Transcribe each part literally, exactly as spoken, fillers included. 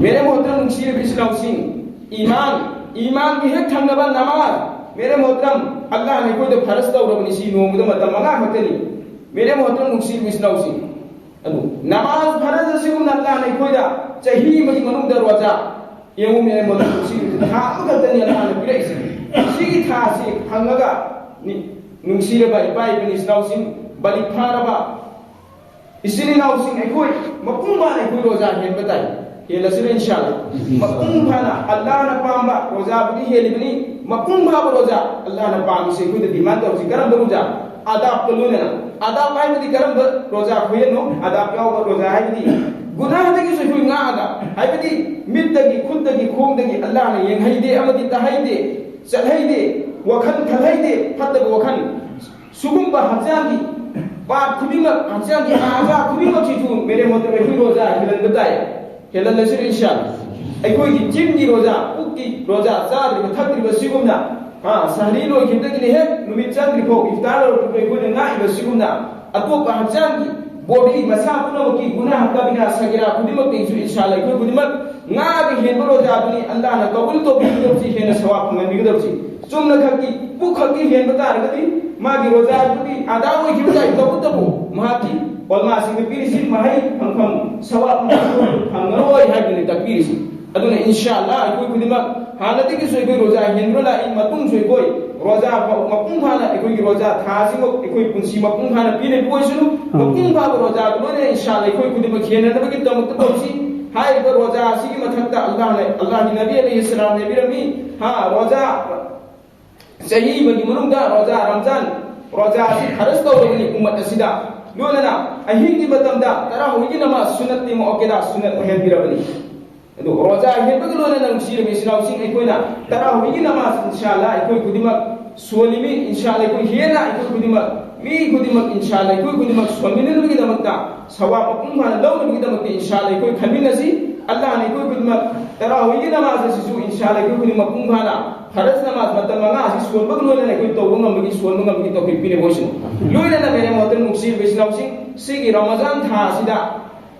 ꯃꯦꯔꯦ ꯃꯣꯍꯇꯔꯝ ꯅꯨꯡꯁꯤꯔꯕ ꯏꯆꯤꯜ ꯏꯅꯥꯎꯁꯤꯡ, ꯏꯃꯥꯟ, ꯏꯃꯥꯟꯒꯤ ꯍꯦꯛ ꯊꯪꯅꯕ ꯅꯃꯥꯖ꯫ ꯃꯦꯔꯦ ꯃꯣꯍꯇꯔꯝ, ꯑꯜꯂꯥꯍꯅ ꯑꯩꯈꯣꯏꯗ ꯐꯔꯖ ꯇꯧꯔꯕꯅꯤ, ꯁꯤ ꯅꯣꯡꯃꯗ ꯃꯇꯝ ꯃꯉꯥ ꯈꯛꯇꯅꯤ꯫ ꯃꯦꯔꯦ ꯃꯣꯍꯇꯔꯝ ꯅꯨꯡꯁꯤꯔꯕ ꯏꯆꯤꯜ ꯏꯅꯥꯎꯁꯤꯡ, ꯑꯗꯨ ꯅꯃꯥꯖ ꯐꯔꯖ ꯑꯁꯤꯒꯨꯝꯅ ꯑꯜꯂꯥꯍꯅ ꯑꯩꯈꯣꯏꯗ ꯆꯍꯤ ꯑꯃꯒꯤ ꯃꯅꯨꯡꯗ ꯔꯣꯖꯥ, ꯌꯦꯡꯉꯨ ꯃꯦꯔꯦ ꯃꯣꯍꯇꯔꯝ ꯅꯨꯡꯁꯤꯔꯕ, ꯊꯥ ꯑꯃꯈꯛꯇꯅꯤ ꯑꯜꯂꯥꯍꯅ ꯄꯤꯔꯛꯏꯁꯦ꯫ ꯁꯤꯒꯤ ꯊꯥꯁꯤ ꯐꯪꯉꯒ ꯅꯤ-, ꯅꯨꯡꯁꯤꯔꯕ ꯏꯄꯥ ꯏꯄꯨ ꯏꯆꯤꯜ ꯏꯅꯥꯎꯁꯤꯡ, ꯕꯥꯂꯤꯒ ꯐꯥꯔꯕ ꯏꯆꯤꯜ ꯏꯅꯥꯎꯁꯤꯡ, ꯑꯩꯈꯣꯏ ꯃꯄꯨꯡ ꯐꯥꯅ ꯑꯩꯈꯣꯏ ꯔꯣꯖꯥ ꯍꯦꯟꯕ ꯇꯥꯏ꯫ ꯍꯦꯜꯂꯁꯤꯔ ꯏꯟꯁꯥ ꯑꯜꯂꯥ꯫ ꯃꯄꯨꯡ ꯐꯥꯅ ꯑꯜꯂꯥꯍꯅ ꯄꯥꯝꯕ ꯔꯣꯖꯥꯕꯨꯗꯤ ꯍꯦꯜꯂꯤꯕꯅꯤ꯫ ꯃꯄꯨꯡ ꯐꯥꯕ ꯔꯣꯖꯥ ꯑꯜꯂꯥꯍꯅ ꯄꯥꯝꯃꯤꯁꯦ ꯑꯩꯈꯣꯏꯗ ꯗꯤꯃꯥꯟ ꯇꯧꯔꯤꯁꯤ ꯀꯔꯝꯕ ꯔꯣꯖꯥ? ꯑꯗꯥꯕꯀ ꯂꯣꯏꯅꯅ꯫ ꯑꯗꯥꯕ ꯍꯥꯏꯕꯗꯤ ꯀꯔꯝꯕ ꯔꯣꯖꯥ ꯈꯨꯍꯦꯟꯅꯣ? ꯑꯗꯥꯕ ꯌꯥꯎꯕ ꯔꯣꯖꯥ ꯍꯥꯏꯕꯗꯤ ꯒꯨꯅꯥꯍꯗꯒꯤꯁꯨ ꯑꯩꯈꯣꯏ ꯉꯥꯛꯑꯒ, ꯍꯥꯏꯕꯗꯤ ꯃꯤꯠꯇꯒꯤ, ꯈꯨꯠꯇꯒꯤ, ꯈꯣꯡꯗꯒꯤ ꯑꯜꯂꯥꯍꯅ ꯌꯦꯡꯍꯩꯗꯦ ꯑꯃꯗꯤ ꯇꯥꯍꯩꯗꯦ, ꯆꯠꯍꯩꯗꯦ, ꯋꯥꯈꯜ ꯈꯜꯍꯩꯗꯦ, ꯐꯠꯇꯕ ꯋꯥꯈꯜ꯫ ꯁꯤꯒꯨꯝꯕ ꯍꯛꯆꯥꯡꯒꯤ ꯄꯥꯔꯠ ꯈꯨꯗꯤꯡꯃꯛ, ꯍꯛꯆꯥꯡꯒꯤ ꯑꯥꯖꯥ ꯈꯨꯗꯤꯡꯃꯛꯁꯤꯁꯨ ꯃꯦꯔꯦ ꯃꯣꯍꯇꯔꯝ ꯑꯩꯈꯣꯏ ꯔꯣꯖꯥ ꯍꯦꯜꯍꯟꯕ ꯇꯥꯏ꯫ ꯍꯦꯜꯍꯜꯂꯁꯤꯔ ꯏꯟꯁꯥ ꯑꯜꯂꯥ꯫ ꯑꯩꯈꯣꯏꯒꯤ ꯆꯤꯟꯒꯤ ꯔꯣꯖꯥ, ꯄꯨꯛꯀꯤ ꯔꯣꯖꯥ, ꯆꯥꯗ꯭ꯔꯤꯕ ꯊꯛꯇ꯭ꯔꯤꯕ ꯁꯤꯒꯨꯝꯅ, ꯍꯥ, ꯁꯍꯔꯤ ꯂꯣꯏꯈꯤꯕꯗꯒꯤꯅ ꯍꯦꯛ ꯅꯨꯃꯤꯠ ꯆꯪꯗ꯭ꯔꯤ ꯐꯥꯎ, ꯏꯐꯇꯥꯔ ꯂꯣꯏꯔꯛꯄꯗ ꯑꯩꯈꯣꯏꯅ ꯉꯥꯛꯏꯕ ꯁꯤꯒꯨꯝꯅ ꯑꯇꯣꯞꯄ ꯍꯛꯆꯥꯡꯒꯤ ꯕꯣꯗꯤ, ꯃꯁꯥ ꯄꯨꯝꯅꯃꯛꯀꯤ ꯒꯨꯅꯥꯍ ꯀꯕꯤꯔꯥ ꯁꯒꯤꯔꯥ ꯈꯨꯗꯤꯡꯃꯛꯇꯒꯤꯁꯨ ꯏꯟꯁꯥ ꯑꯜꯂꯥ ꯑꯩꯈꯣꯏ ꯈꯨꯗꯤꯡꯃꯛ ꯉꯥꯒꯤ ꯍꯦꯟꯕ ꯔꯣꯖꯥꯗꯨꯅꯤ ꯑꯜꯂꯥꯍꯅ ꯀꯕꯨꯜ ꯇꯧꯕꯤꯒꯗꯕꯁꯤ, ꯍꯦꯟꯅ ꯁꯋꯥꯕ ꯐꯪꯍꯟꯕꯤꯒꯗꯕꯁꯤ꯫ ꯆꯨꯝꯅ ꯈꯛꯀꯤ ꯄꯨꯛ ꯈꯛꯀꯤ ꯍꯦꯟꯕ ꯇꯥꯔꯒꯗꯤ ꯃꯥꯒꯤ ꯔꯣꯖꯥꯗꯨꯗꯤ ꯑꯗꯥ ꯑꯣꯏꯈꯤꯕ ꯇꯥꯏ꯫ ꯇꯧꯕꯇꯕꯨ ꯃꯍꯥꯛꯀꯤ ꯑꯣꯜꯃꯥꯁꯤꯡꯗ ꯄꯤꯔꯤꯁꯤ ꯃꯍꯩ ꯐꯪꯐꯝ, ꯁꯋꯥꯕ ꯐꯪꯐꯝ ꯐꯪꯉꯔꯣꯏ ꯍꯥꯏꯕꯗꯨꯅꯤ ꯇꯥꯛꯄꯤꯔꯤꯁꯤ꯫ ꯑꯗꯨꯅ ꯏꯟꯁꯥ ꯑꯜꯂꯥ ꯑꯩꯈꯣꯏ ꯈꯨꯗꯤꯡꯃꯛ ꯍꯥꯟꯅꯗꯒꯤꯁꯨ ꯑꯩꯈꯣꯏ ꯔꯣꯖꯥ ꯍꯦꯟꯗꯨꯅ ꯂꯥꯛꯏ, ꯃꯇꯨꯡꯁꯨ ꯑꯩꯈꯣꯏ ꯔꯣꯖꯥ ꯐꯥꯎ ꯃꯄꯨꯡ ꯐꯥꯅ, ꯑꯩꯈꯣꯏꯒꯤ ꯔꯣꯖꯥ ꯊꯥ ꯑꯁꯤꯃꯛ ꯑꯩꯈꯣꯏ ꯄꯨꯟꯁꯤ ꯃꯄꯨꯡ ꯐꯥꯅ ꯄꯤꯅꯕ ꯑꯣꯏꯁꯅꯨ꯫ ꯃꯄꯨꯡ ꯐꯥꯕ ꯔꯣꯖꯥꯗꯨ ꯂꯣꯏꯅ ꯏꯟꯁꯥ ꯑꯜꯂꯥ ꯑꯩꯈꯣꯏ ꯈꯨꯗꯤꯡꯃꯛ ꯍꯦꯟꯅꯅꯕꯒꯤꯗꯃꯛꯇ ꯇꯧꯁꯤ꯫ ꯍꯥꯏꯔꯤꯕ ꯔꯣꯖꯥ ꯑꯁꯤꯒꯤ ꯃꯊꯛꯇ ꯑꯜꯂꯥꯍꯅ, ꯑꯜꯂꯥꯍꯒꯤ ꯅꯕꯤ ꯑꯂꯩꯍꯤ ꯁꯂꯥꯝ ꯂꯩꯕꯤꯔꯝꯃꯤ꯫ ꯍꯥ, ꯔꯣꯖꯥ ꯆꯍꯤ ꯑꯃꯒꯤ ꯃꯅꯨꯡꯗ ꯔꯣꯖꯥ ꯔꯝꯖꯥꯟ, ꯔꯣꯖꯥ ꯑꯁꯤ ꯐꯔꯖ ꯇꯧꯔꯕꯅꯤ ꯎꯝꯃꯠ ꯑꯁꯤꯗ꯫ ꯂꯣꯏꯅꯅ ꯑꯍꯤꯡꯒꯤ ꯃꯇꯝꯗ ꯇꯔꯥꯍꯨꯝꯒꯤ ꯅꯃꯥꯖ ꯁꯨꯟꯅꯠꯇꯤ ꯃꯨꯑꯛꯀꯗꯥ ꯁꯨꯟꯅꯠ ꯑꯣꯏꯍꯟꯕꯤꯔꯕꯅꯤ꯫ ꯑꯗꯨ ꯔꯣꯖꯥ ꯍꯦꯟꯕꯒ ꯂꯣꯏꯅꯅ ꯅꯨꯡꯁꯤꯔꯕ ꯏꯆꯤꯜ ꯏꯅꯥꯎꯁꯤꯡ, ꯑꯩꯈꯣꯏꯅ ꯇꯔꯥꯍꯨꯝꯒꯤ ꯅꯃꯥꯖ ꯏꯟꯁꯥ ꯑꯜꯂꯥ ꯑꯩꯈꯣꯏ ꯈꯨꯗꯤꯡꯃꯛ ꯁꯣꯜꯂꯤꯃꯤ, ꯏꯟꯁꯥ ꯑꯜꯂꯥ ꯑꯩꯈꯣꯏ ꯍꯦꯟꯅ ꯑꯩꯈꯣꯏ ꯈꯨꯗꯤꯡꯃꯛ, ꯃꯤ ꯈꯨꯗꯤꯡꯃꯛ ꯏꯟꯁꯥ ꯑꯜꯂꯥ ꯑꯩꯈꯣꯏ ꯈꯨꯗꯤꯡꯃꯛ ꯁꯣꯟꯃꯤꯟꯅꯅꯕꯒꯤꯗꯃꯛꯇ, ꯁꯋꯥꯕ ꯃꯄꯨꯡ ꯐꯥꯅ ꯂꯧꯅꯕꯒꯤꯗꯃꯛꯇ ꯏꯟꯁꯥ ꯑꯜꯂꯥ ꯑꯩꯈꯣꯏ ꯈꯟꯃꯤꯟꯅꯁꯤ꯫ ꯑꯜꯂꯥꯍꯅ ꯑꯩꯈꯣꯏ ꯈꯨꯗꯤꯡꯃꯛ ꯇꯔꯥꯍꯨꯝꯒꯤ ꯅꯃꯥꯖ ꯑꯁꯤꯁꯨ ꯏꯟꯁꯥ ꯑꯜꯂꯥ ꯑꯩꯈꯣꯏ ꯈꯨꯗꯤꯡꯃꯛ ꯃꯄꯨꯡ ꯐꯥꯅ ꯐꯔꯖ ꯅꯃꯥꯖ ꯃꯇꯝ ꯃꯉꯥ ꯑꯁꯤ ꯁꯣꯟꯕꯒ ꯂꯣꯏꯅꯅ ꯑꯩꯈꯣꯏ ꯇꯧꯕ ꯉꯝꯕꯒꯤ, ꯁꯣꯟꯕ ꯉꯝꯕꯒꯤ ꯇꯧꯐꯤꯛ ꯄꯤꯅꯕ ꯑꯣꯏꯁꯅꯨ꯫ ꯂꯣꯏꯅꯅ ꯃꯦꯔꯦ ꯃꯣꯍꯇꯔꯝ ꯅꯨꯡꯁꯤꯔꯕ ꯏꯆꯤꯜ ꯏꯅꯥꯎꯁꯤꯡ, ꯁꯤꯒꯤ ꯔꯃꯖꯥꯟ ꯊꯥ ꯑꯁꯤꯗ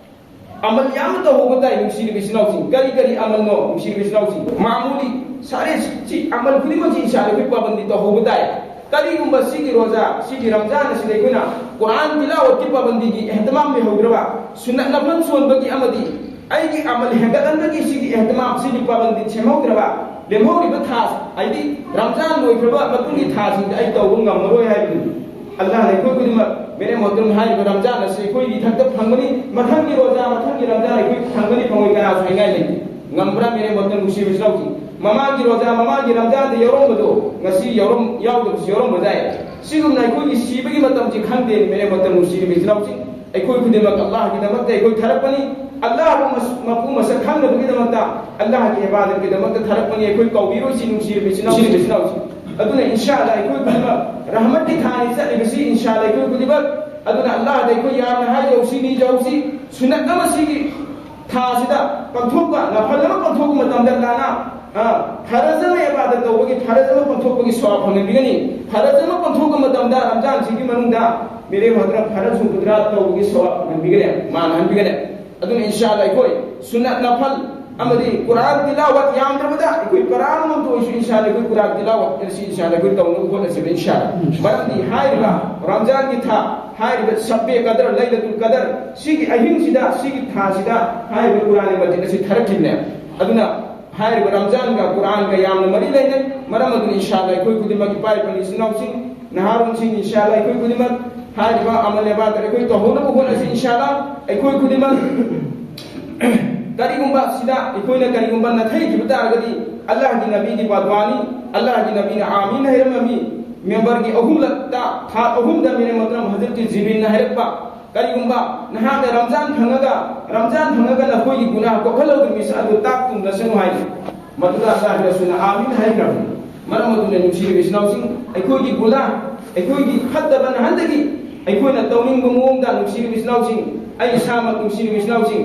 ꯑꯃꯜ ꯌꯥꯝꯅ ꯇꯧꯍꯧꯕ ꯇꯥꯏ, ꯅꯨꯡꯁꯤꯔꯤꯕ ꯏꯆꯤꯟ ꯏꯅꯥꯎꯁꯤꯡ꯫ ꯀꯔꯤ ꯀꯔꯤ ꯑꯃꯜꯅꯣ, ꯅꯨꯡꯁꯤꯔꯤꯕ ꯏꯆꯤꯟ ꯏꯅꯥꯎꯁꯤꯡ? ꯃꯥꯃꯨꯂꯤ ꯁꯥꯔꯦ, ꯁꯤ ꯑꯃꯜ ꯈꯨꯗꯤꯡꯃꯛꯁꯤ ꯏꯁꯥꯗ ꯑꯩꯈꯣꯏ ꯄꯥꯕꯟꯗꯤ ꯇꯧꯍꯧꯕ ꯇꯥꯏ꯫ ꯀꯔꯤꯒꯨꯝꯕ ꯁꯤꯒꯤ ꯔꯣꯖꯥ, ꯁꯤꯒꯤ ꯔꯝꯖꯥꯟ ꯑꯁꯤꯗ ꯑꯩꯈꯣꯏꯅ ꯀꯨꯔꯥꯟ ꯇꯤꯂꯥꯋꯠꯀꯤ ꯄꯥꯕꯟꯗꯤꯒꯤ ꯑꯦꯍꯇꯃꯥꯝ ꯂꯩꯍꯧꯗ꯭ꯔꯕ, ꯁꯨꯟꯅꯠ ꯅꯐꯜ ꯁꯣꯟꯕꯒꯤ ꯑꯃꯗꯤ ꯑꯩꯒꯤ ꯑꯃꯜ ꯍꯦꯟꯒꯠꯍꯟꯕꯒꯤ ꯁꯤꯒꯤ ꯑꯦꯍꯇꯃꯥꯝ, ꯁꯤꯒꯤ ꯄꯥꯕꯟꯗꯤ ꯁꯦꯝꯍꯧꯗ꯭ꯔꯕ, ꯂꯦꯝꯍꯧꯔꯤꯕ ꯊꯥ, ꯍꯥꯏꯗꯤ ꯔꯝꯖꯥꯟ ꯂꯣꯏꯈ꯭ꯔꯕ ꯃꯇꯨꯡꯒꯤ ꯊꯥꯁꯤꯡꯗ ꯑꯩ ꯇꯧꯕ ꯉꯝꯃꯔꯣꯏ ꯍꯥꯏꯕꯗꯨꯅꯤ꯫ ꯑꯜꯂꯥꯍꯅ ꯑꯩꯈꯣꯏ ꯈꯨꯗꯤꯡꯃꯛ, ꯃꯦꯔꯦ ꯃꯣꯍꯇꯔꯝ, ꯍꯥꯏꯔꯤꯕ ꯔꯝꯖꯥꯟ ꯑꯁꯤ ꯑꯩꯈꯣꯏꯒꯤ ꯏꯊꯛꯇ ꯐꯪꯕꯅꯤ꯫ ꯃꯊꯪꯒꯤ ꯔꯣꯖꯥ, ꯃꯊꯪꯒꯤ ꯔꯝꯖꯥꯟ ꯑꯩꯈꯣꯏ ꯐꯪꯒꯅꯤ ꯐꯪꯉꯣꯏ ꯀꯅꯥꯁꯨ ꯍꯥꯏꯅꯤꯡꯉꯥꯏ ꯂꯩꯇꯦ꯫ ꯉꯝꯕ꯭ꯔꯥ, ꯃꯦꯔꯦ ꯃꯣꯍꯇꯔꯝ, ꯅꯨꯡꯁꯤꯕ ꯏꯆꯤꯟ ꯏꯅꯥꯎꯁꯤꯡ? ꯃꯃꯥꯡꯒꯤ ꯔꯣꯖꯥ, ꯃꯃꯥꯡꯒꯤ ꯔꯝꯖꯥꯟꯗ ꯌꯥꯎꯔꯝꯕꯗꯣ ꯉꯁꯤ ꯌꯥꯎꯔꯝ-, ꯌꯥꯎꯗꯕꯁꯨ ꯌꯥꯎꯔꯝꯕ ꯌꯥꯏ꯫ ꯁꯤꯒꯨꯝꯅ ꯑꯩꯈꯣꯏꯒꯤ ꯁꯤꯕꯒꯤ ꯃꯇꯝꯁꯤ ꯈꯪꯗꯦ, ꯃꯦꯔꯦ ꯃꯣꯍꯇꯔꯝ, ꯅꯨꯡꯁꯤꯔꯤꯕ ꯏꯆꯤꯟ ꯏꯅꯥꯎꯁꯤꯡ꯫ ꯑꯩꯈꯣꯏ ꯈꯨꯗꯤꯡꯃꯛ ꯑꯜꯂꯥꯍꯒꯤꯗꯃꯛꯇ ꯑꯩꯈꯣꯏ ꯊꯥꯔꯛꯄꯅꯤ꯫ ꯑꯜꯂꯥꯍꯕꯨ ꯃꯁ-, ꯃꯄꯨ ꯃꯁꯛ ꯈꯪꯅꯕꯒꯤꯗꯃꯛꯇ, ꯑꯜꯂꯥꯍꯒꯤ ꯏꯕꯥꯗꯠꯀꯤꯗꯃꯛꯇ ꯊꯥꯔꯛꯄꯅꯤ꯫ ꯑꯩꯈꯣꯏ ꯀꯧꯕꯤꯔꯣꯏꯁꯤ, ꯅꯨꯡꯁꯤꯔꯤꯕ ꯏꯆꯤꯟ ꯏꯅꯥꯎꯁꯤꯡ, ꯏꯆꯤꯟ ꯏꯅꯥꯎꯁꯤꯡ꯫ ꯑꯗꯨꯅ ꯏꯟꯁꯥ ꯑꯜꯂꯥ ꯑꯩꯈꯣꯏ ꯈꯨꯗꯤꯡꯃꯛ ꯔꯍꯃꯠꯀꯤ ꯊꯥꯅꯤ ꯆꯠꯂꯤꯕꯁꯤ, ꯏꯟꯁꯥ ꯑꯜꯂꯥ ꯑꯩꯈꯣꯏ ꯈꯨꯗꯤꯡꯃꯛ꯫ ꯑꯗꯨꯅ ꯑꯜꯂꯥꯍꯗ ꯑꯩꯈꯣꯏ ꯌꯥꯝꯅ ꯍꯥꯏꯖꯧꯁꯤ, ꯅꯤꯖꯧꯁꯤ, ꯁꯨꯟꯅꯠ ꯑꯃ ꯁꯤꯒꯤ ꯊꯥꯁꯤꯗ ꯄꯥꯡꯊꯣꯛꯄ, ꯅꯐꯜ ꯑꯃ ꯄꯥꯡꯊꯣꯛꯄ ꯃꯇꯝꯗ ꯑꯜꯂꯥꯍꯅ, ꯑ, ꯐꯔꯖ ꯑꯃ ꯏꯕꯥꯗꯠ ꯇꯧꯕꯒꯤ, ꯐꯔꯖ ꯑꯃ ꯄꯥꯡꯊꯣꯛꯄꯒꯤ ꯁꯋꯥꯕ ꯐꯪꯍꯟꯕꯤꯒꯅꯤ꯫ ꯐꯔꯖ ꯑꯃ ꯄꯥꯡꯊꯣꯛꯄ ꯃꯇꯝꯗ ꯔꯝꯖꯥꯟꯁꯤꯒꯤ ꯃꯅꯨꯡꯗ ꯃꯦꯔꯦ ꯃꯣꯍꯇꯔꯝ, ꯐꯔꯖ ꯍꯨꯝꯐꯨꯇꯔꯥ ꯇꯧꯕꯒꯤ ꯁꯋꯥꯕ ꯐꯪꯍꯟꯕꯤꯒꯅꯤ, ꯃꯥꯅꯍꯟꯕꯤꯒꯅꯤ꯫ ꯑꯗꯨꯅ ꯏꯟꯁꯥ ꯑꯜꯂꯥ ꯑꯩꯈꯣꯏ ꯁꯨꯟꯅꯠ ꯅꯐꯜ ꯑꯃꯗꯤ ꯀꯨꯔꯥꯟ ꯇꯤꯂꯥꯋꯠ ꯌꯥꯝꯗ꯭ꯔꯕꯗ ꯑꯩꯈꯣꯏ ꯄꯔꯥ ꯑꯃꯃꯝꯇ ꯑꯣꯏꯔꯁꯨ ꯏꯟꯁꯥ ꯑꯜꯂꯥ ꯑꯩꯈꯣꯏ ꯀꯨꯔꯥꯟ ꯇꯤꯂꯥꯋꯠ ꯑꯁꯤ ꯏꯟꯁꯥ ꯑꯜꯂꯥ ꯑꯩꯈꯣꯏ ꯇꯧꯅꯕ ꯍꯣꯠꯅꯁꯦꯕ ꯏꯟꯁꯥ ꯑꯜꯂꯥ꯫ ꯃꯔꯝꯗꯤ ꯍꯥꯏꯔꯤꯕ ꯔꯝꯖꯥꯟꯒꯤ ꯊꯥ, ꯍꯥꯏꯔꯤꯕ ꯁꯕꯦ ꯀꯗꯔ, ꯂꯩꯂꯇꯨꯜ ꯀꯗꯔ, ꯁꯤꯒꯤ ꯑꯍꯤꯡꯁꯤꯗ, ꯁꯤꯒꯤ ꯊꯥꯁꯤꯗ ꯍꯥꯏꯔꯤꯕ ꯀꯨꯔꯥꯟ ꯃꯖꯤꯗ ꯑꯁꯤ ꯊꯥꯔꯛꯈꯤꯕꯅꯦ꯫ ꯑꯗꯨꯅ ꯍꯥꯏꯔꯤꯕ ꯔꯝꯖꯥꯟꯒ ꯀꯨꯔꯥꯟꯒ ꯌꯥꯝꯅ ꯃꯔꯤ ꯂꯩꯅꯩ꯫ ꯃꯔꯝ ꯑꯗꯨꯅ ꯏꯟꯁꯥ ꯑꯜꯂꯥ ꯑꯩꯈꯣꯏ ꯈꯨꯗꯤꯡꯃꯛ, ꯏꯄꯥ ꯏꯄꯨ ꯏꯆꯤꯟ ꯏꯅꯥꯎꯁꯤꯡ, ꯅꯍꯥꯔꯣꯟꯁꯤꯡ, ꯏꯟꯁꯥ ꯑꯜꯂꯥ ꯑꯩꯈꯣꯏ ꯈꯨꯗꯤꯡꯃꯛ ꯍꯥꯏꯔꯤꯕ ꯑꯃꯜ ꯏꯕꯥꯗꯠ ꯑꯩꯈꯣꯏ ꯇꯧꯍꯧꯅꯕ ꯍꯣꯠꯅꯁꯤ ꯏꯟꯁꯥ ꯑꯜꯂꯥ꯫ ꯑꯩꯈꯣꯏ ꯈꯨꯗꯤꯡꯃꯛ ꯀꯔꯤꯒꯨꯝꯕ ꯁꯤꯗ ꯑꯩꯈꯣꯏꯅ ꯀꯔꯤꯒꯨꯝꯕ ꯅꯥꯊꯩꯈꯤꯕ ꯇꯥꯔꯒꯗꯤ, ꯑꯜꯂꯥꯍꯒꯤ ꯅꯕꯤꯒꯤ ꯕꯗꯋꯥꯅꯤ, ꯑꯜꯂꯥꯍꯒꯤ ꯅꯕꯤꯅ ꯑꯥꯃꯤꯟ ꯍꯥꯏꯔꯝꯃꯤ꯫ ꯃꯦꯝꯕꯔꯒꯤ ꯑꯍꯨꯝꯂꯛꯇ, ꯊꯥ ꯑꯍꯨꯝꯗ ꯃꯦꯔꯦ ꯃꯣꯍꯇꯔꯝ ꯍꯖꯔꯠꯀꯤ ꯖꯤꯕ꯭ꯔꯤꯜꯅ ꯍꯥꯏꯔꯛꯄ, ꯀꯔꯤꯒꯨꯝꯕ ꯅꯍꯥꯛꯅ ꯔꯝꯖꯥꯟ ꯐꯪꯉꯒ, ꯔꯝꯖꯥꯟ ꯐꯪꯉꯒ ꯅꯈꯣꯏꯒꯤ ꯒꯨꯅꯥꯍ ꯀꯣꯛꯍꯜꯂꯧꯗ꯭ꯔꯤꯕ ꯃꯤꯁꯛ ꯑꯗꯨ ꯇꯥꯛ ꯇꯨꯝꯂꯁꯅꯨ ꯍꯥꯏ꯫ ꯃꯗꯨꯗ ꯑꯜꯂꯥꯍꯒꯤ ꯔꯁꯨꯜꯅ ꯑꯥꯃꯤꯟ ꯍꯥꯏꯈ꯭ꯔꯕꯅꯤ꯫ ꯃꯔꯝ ꯑꯗꯨꯅ ꯅꯨꯡꯁꯤꯔꯤꯕ ꯏꯆꯤꯟ ꯏꯅꯥꯎꯁꯤꯡ, ꯑꯩꯈꯣꯏꯒꯤ ꯒꯨꯅꯥꯍ, ꯑꯩꯈꯣꯏꯒꯤ ꯐꯠꯇꯕ ꯅꯍꯥꯟꯗꯒꯤ ꯑꯩꯈꯣꯏꯅ ꯇꯧꯅꯤꯡꯕ ꯃꯑꯣꯡꯗ, ꯅꯨꯡꯁꯤꯔꯤꯕ ꯏꯆꯤꯟ ꯏꯅꯥꯎꯁꯤꯡ, ꯑꯩ ꯏꯁꯥꯃꯛ, ꯅꯨꯡꯁꯤꯔꯤꯕ ꯏꯆꯤꯟ ꯏꯅꯥꯎꯁꯤꯡ,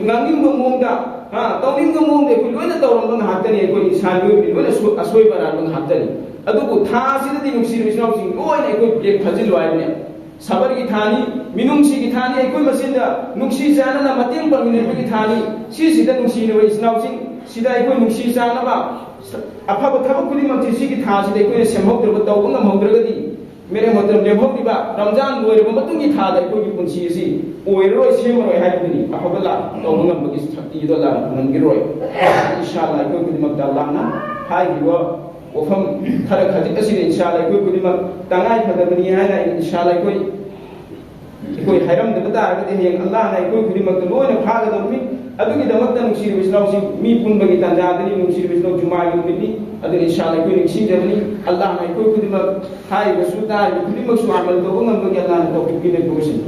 ꯉꯥꯡꯅꯤꯡꯕ ꯃꯑꯣꯡꯗ, ꯍꯥ, ꯇꯧꯅꯤꯡꯕ ꯃꯑꯣꯡꯗ ꯑꯩꯈꯣꯏ ꯂꯣꯏꯅ ꯇꯧꯔꯝꯕ ꯉꯥꯛꯇꯅꯤ꯫ ꯑꯩꯈꯣꯏ ꯏꯟꯁꯥꯟ ꯃꯤꯑꯣꯏꯕꯅꯤ, ꯂꯣꯏꯅ ꯁꯣ-, ꯑꯁꯣꯏꯕ ꯑꯔꯥꯟꯕ ꯉꯥꯛꯇꯅꯤ꯫ ꯑꯗꯨꯕꯨ ꯊꯥ ꯑꯁꯤꯗꯗꯤ, ꯅꯨꯡꯁꯤꯔꯤꯕ ꯏꯆꯤꯟ ꯏꯅꯥꯎꯁꯤꯡ, ꯂꯣꯏꯅ ꯑꯩꯈꯣꯏ break ꯐꯥꯖꯤꯜꯂꯨ ꯍꯥꯏꯕꯅꯦ꯫ ꯁꯕꯔꯒꯤ ꯊꯥꯅꯤ, ꯃꯤꯅꯨꯡꯁꯤꯒꯤ ꯊꯥꯅꯤ, ꯑꯩꯈꯣꯏ ꯃꯁꯦꯟꯗ ꯅꯨꯡꯁꯤ ꯆꯥꯟꯅꯅ ꯃꯇꯦꯡ ꯄꯥꯡꯃꯤꯟꯅꯕꯒꯤ ꯊꯥꯅꯤ꯫ ꯁꯤꯁꯤꯗ ꯅꯨꯡꯁꯤꯔꯕ ꯏꯆꯤꯟ ꯏꯅꯥꯎꯁꯤꯡ, ꯁꯤꯗ ꯑꯩꯈꯣꯏ ꯅꯨꯡꯁꯤ ꯆꯥꯟꯅꯕ, ꯑꯐꯕ ꯊꯕꯛ ꯈꯨꯗꯤꯡꯃꯛꯁꯤ ꯁꯤꯒꯤ ꯊꯥꯁꯤꯗ ꯑꯩꯈꯣꯏꯅ ꯁꯦꯝꯍꯧꯗ꯭ꯔꯕ, ꯇꯧꯕ ꯉꯝꯍꯧꯗ꯭ꯔꯒꯗꯤ, ꯃꯦꯔꯦ ꯃꯇꯝ ꯂꯦꯝꯍꯧꯔꯤꯕ ꯔꯝꯖꯥꯟ ꯂꯣꯏꯔꯕ ꯃꯇꯨꯡꯒꯤ ꯊꯥꯗ ꯑꯩꯈꯣꯏꯒꯤ ꯄꯨꯟꯁꯤ ꯑꯁꯤ ꯑꯣꯏꯔꯔꯣꯏ, ꯁꯦꯝꯃꯔꯣꯏ ꯍꯥꯏꯕꯗꯨꯅꯤ꯫ ꯑꯐꯕ ꯂꯥꯟ ꯇꯧꯕ ꯉꯝꯕꯒꯤ ꯁꯛꯇꯤꯗꯣ ꯂꯥꯟ ꯐꯪꯍꯟꯕꯤꯔꯣꯏ꯫ ꯏꯟꯁꯥ ꯑꯜꯂꯥ ꯑꯩꯈꯣꯏ ꯈꯨꯗꯤꯡꯃꯛꯇ ꯑꯜꯂꯥꯍꯅ ꯍꯥꯏꯈꯤꯕ ꯋꯥꯐꯝ ꯈꯔ ꯈꯖꯤꯛ ꯑꯁꯤꯗ ꯏꯟꯁꯥ ꯑꯜꯂꯥ ꯑꯩꯈꯣꯏ ꯈꯨꯗꯤꯡꯃꯛ ꯇꯉꯥꯏ ꯐꯗꯕꯅꯤ ꯍꯥꯏꯅ ꯏꯟꯁꯥ ꯑꯜꯂꯥ ꯑꯩꯈꯣꯏ ꯑꯩꯈꯣꯏ ꯍꯥꯏꯔꯝꯗꯕ ꯇꯥꯔꯒꯗꯤ ꯍꯌꯦꯡ ꯑꯜꯂꯥꯍꯅ ꯑꯩꯈꯣꯏ ꯈꯨꯗꯤꯡꯃꯛꯇ ꯂꯣꯏꯅ ꯐꯥꯒꯗꯧꯔꯤꯕꯅꯤ꯫ ꯑꯗꯨꯒꯤꯗꯃꯛꯇ ꯅꯨꯡꯁꯤꯔꯤꯕ ꯏꯆꯤꯜ ꯏꯅꯥꯎꯁꯤꯡ, ꯃꯤ ꯄꯨꯟꯕꯒꯤ ꯇꯥꯟꯖꯥꯗꯅꯤ, ꯅꯨꯡꯁꯤꯔꯤꯕ ꯏꯆꯤꯜ ꯏꯅꯥꯎ, ꯖꯨꯃꯥꯒꯤ ꯅꯨꯃꯤꯠꯅꯤ꯫ ꯑꯗꯨꯅ ꯏꯟꯁꯥ ꯑꯜꯂꯥ ꯑꯩꯈꯣꯏ ꯅꯤꯡꯁꯤꯡꯖꯕꯅꯤ꯫ ꯑꯜꯂꯥꯍꯅ ꯑꯩꯈꯣꯏ ꯈꯨꯗꯤꯡꯃꯛ ꯍꯥꯏꯔꯤꯕꯁꯨ ꯇꯥꯔꯤꯕ ꯈꯨꯗꯤꯡꯃꯛꯁꯨ ꯑꯃꯜ ꯇꯧꯕ ꯉꯝꯕꯒꯤ ꯑꯜꯂꯥꯍꯅ ꯇꯧꯐꯤꯛ ꯄꯤꯅꯕꯤꯔꯁꯤꯅꯤ꯫